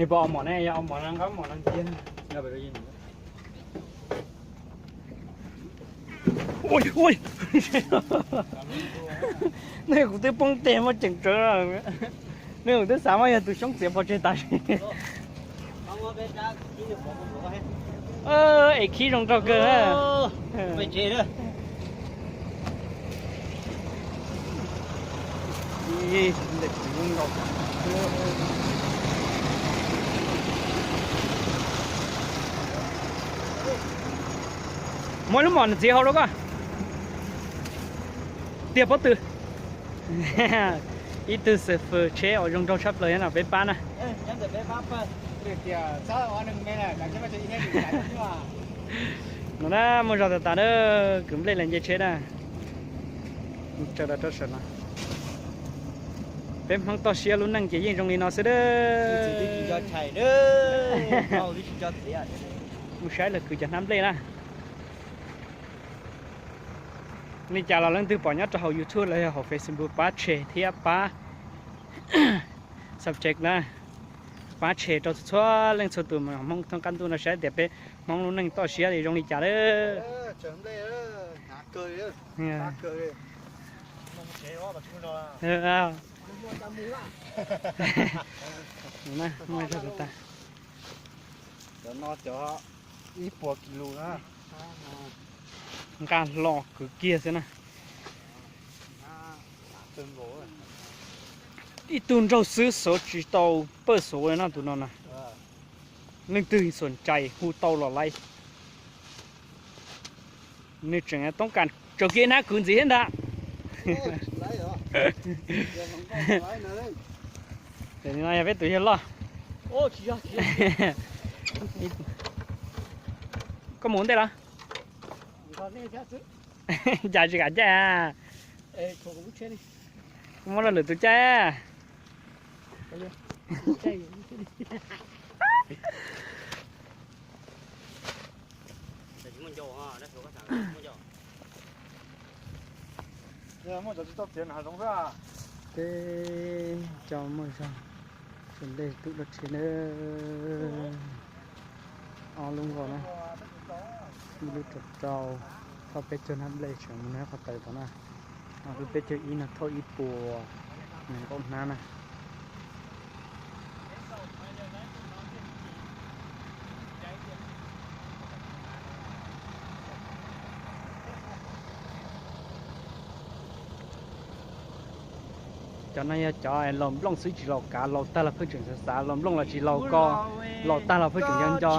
Pos mom ne, yog mom no nqa mom no ntxiv. Nej kuv twb poob teg muab ceem tsawv. Nej kuv twb xav muab yog tus xyoob txiav pov tseg tas. Es khib zoo nraug kawg. Muab lub mom ntxiv hau rau koj. Tiag pob tw. Ib tug xav fws tsheb uas zoo nraug tshaj plaws no peb pab na. No na, muaj zog tas tas na, kwv nplej los nce tsheb na. Tso rau sawv no. Peb Hmoob toj siab lub neej ces yeej zoo li no xwb a. Mus saib lawv kwv cov hnab nplej na. Li cas los leej twg pom nyob rau hauv YouTube los yog hauv Facebook pab share thiab pab subscribe na. Pab share rau txhua leej txhua tus Hmoob thoob qab ntuj no saib tias peb Hmoob lub neej toj siab li zoo li cas lawm. Cov no cov ib puas kis lus na. Nqa hlo kwv kiag xwb na. Ib tug nraug xwb xov tsis tau pawj xov li no tus no na. Leej twg xuas cai hu tau los laiv. Nws tseem toob kas tsaws kiag hnab kwv ntxiv thiab ntag. Ces no yog peb tus yawg loj. Koj mus ua ntej los? Cas tsis kam caij a? Koj muab rau lwm tus caij. Peb cov muaj zog tsis nte tub dab tsi na. Ob lub nkaus na, ib lub rau rau, thauj peb caug hnab nplej tseem mus nyob qhov taws tod na. Ob lub peb caug ib no thauj ib puas nees nkaum hnab na. Cov no yog cov laus nplooj xwb tsis laus kav, laus tag los pheej tseem xav xav, laus nplooj los tsis laus ko, laus tag los pheej tseem nco nco.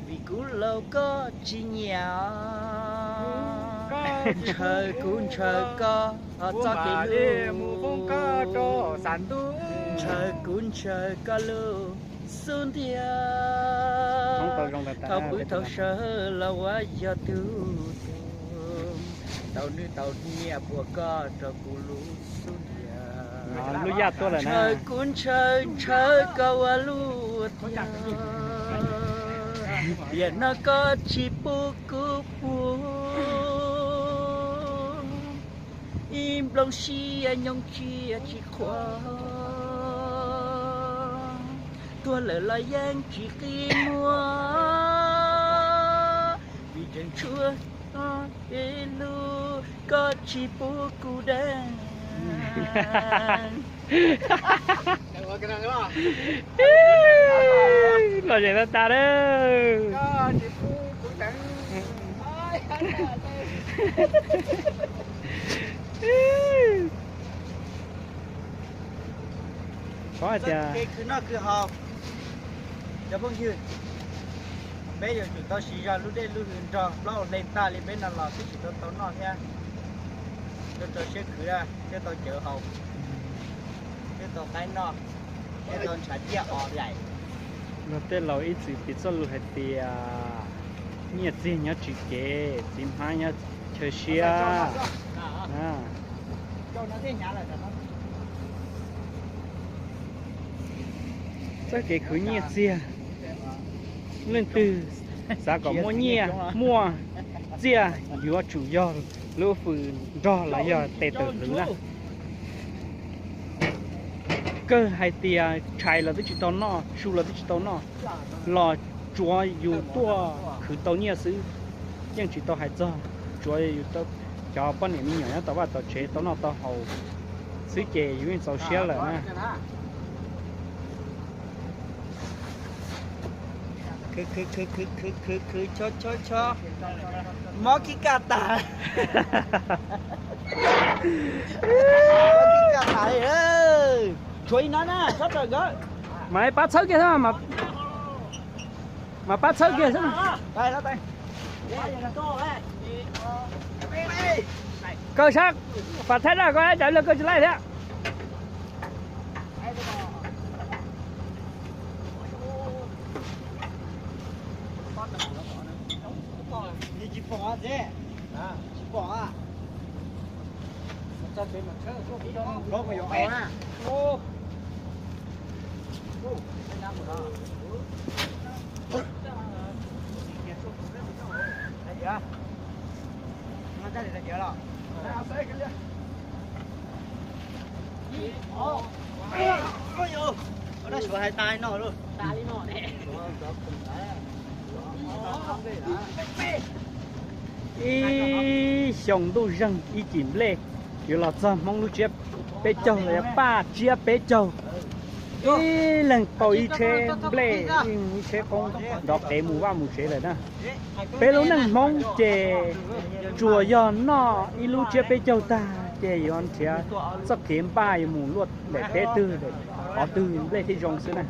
Vim kuv laus koj tsis nyiam, ntshaw kuv ntshaw koj txoj kev hlub, ntshaw kuv ntshaw koj lub xub ntiag. Thaum pw thaum sawv los ua yog tug tug, tau nws tau nyiam puas koj rau kuv lub xub ntiag. Lub yaj tuaj lawm na. Ntshaw kuv ntshaw ntshaw koj ua luaj tiag, tiam no koj tsis pub kuv puag, ib nplooj siab nyooj tsiab tsis qhuav, tuag lawm los yeej tsis qi muag, vim tseem tshuav kev hlub koj tsis pub kuv deev. Lom zem tag tag lawm. Paub hais tias kev khwv noj khwv haus, cov phooj ywg, peb yuav tsum tau siv zog lub dej lub hws nrog plaub hau hle tag li peb no los twb tsis tau tau noj thiab. Rau rau siab khwv thiaj tau cawv haus, thiaj tau qaib noj, thiaj tau ntshav ciaj os lais. Luag tej laus ib txwm piv txoj lus hais tias, nyiaj txiag nyob tsis kev, txiv hmab nyob chaw siab. Txoj kev khwv nyiaj txiag, leej twg xav kom muaj nyiaj muaj txiag yuav tsum yog Lub fws nrog los yog tes tawm hlwv na. Kawg hais tias tshais los twb tsis tau noj, su los twb tsis tau noj, los tsuav yus tuaj khwv tau nyiaj xwb, yeej tsis tau hais txog tsuav yus, cov poj niam me nyuam nyob tom vaj tom tsev tau noj tau haus xwb ces yus yeej txaus siab lawm na. Khwv khwv khwv khwv khwv khwv khwv, chob chob chob, mob kib kaj tas, mob kib kaj tas li. Tshuav ib nab na, tsob rawm nkawd. Mas pab txhawb kiag xwb, mas pab txhawb kiag xwb. Kaw sab, pas thaij daj ko, cav lawg kaw tsis laij thiab. Ib xyoos ntuj zeeg ib cim nplej, yuav los txog Hmoob lub tsiab peb caug los yog paj tsiab peb caug. Ib leeg pauj ib tsheb nplej, ib tsheb qoob nrov qev mus vaj mus tsev lawm na. Peb lub neej Hmoob ces tsuas yog noj ib lub tsiab peb caug tag ces yuav nrhiav txoj kev npaj yuav mus luaj daim teb twg, qhov twg nplej thiaj zoo xwb na.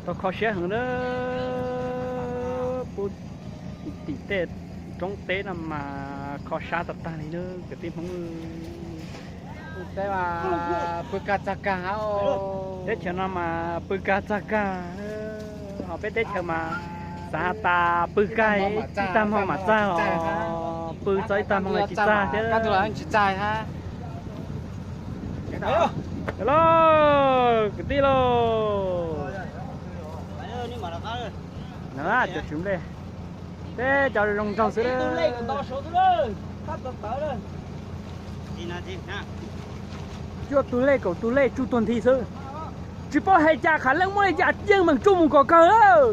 Tau kho siab heev na, pub tim tej roob teb no mas kho sab tag tag li na kwv tij Hmoob. Teb mas pw kag txag kag, teb chaws no mas pw kag txag kag, ho peb teb chaws mas xav has tas pw kag ib tag hmo mam txag los pw txog ib tag hmo tsis txag thiab. Lauj, kwv tij lauj, cov tswv nplej, peb cov zoo nraug xwb. Cuaj tus lej kaum tus lej tsuj tuag nthi xwb. Tsis paub hais cas qhav leej muab li cas yeej meem tsuj mus kom kawg lawm.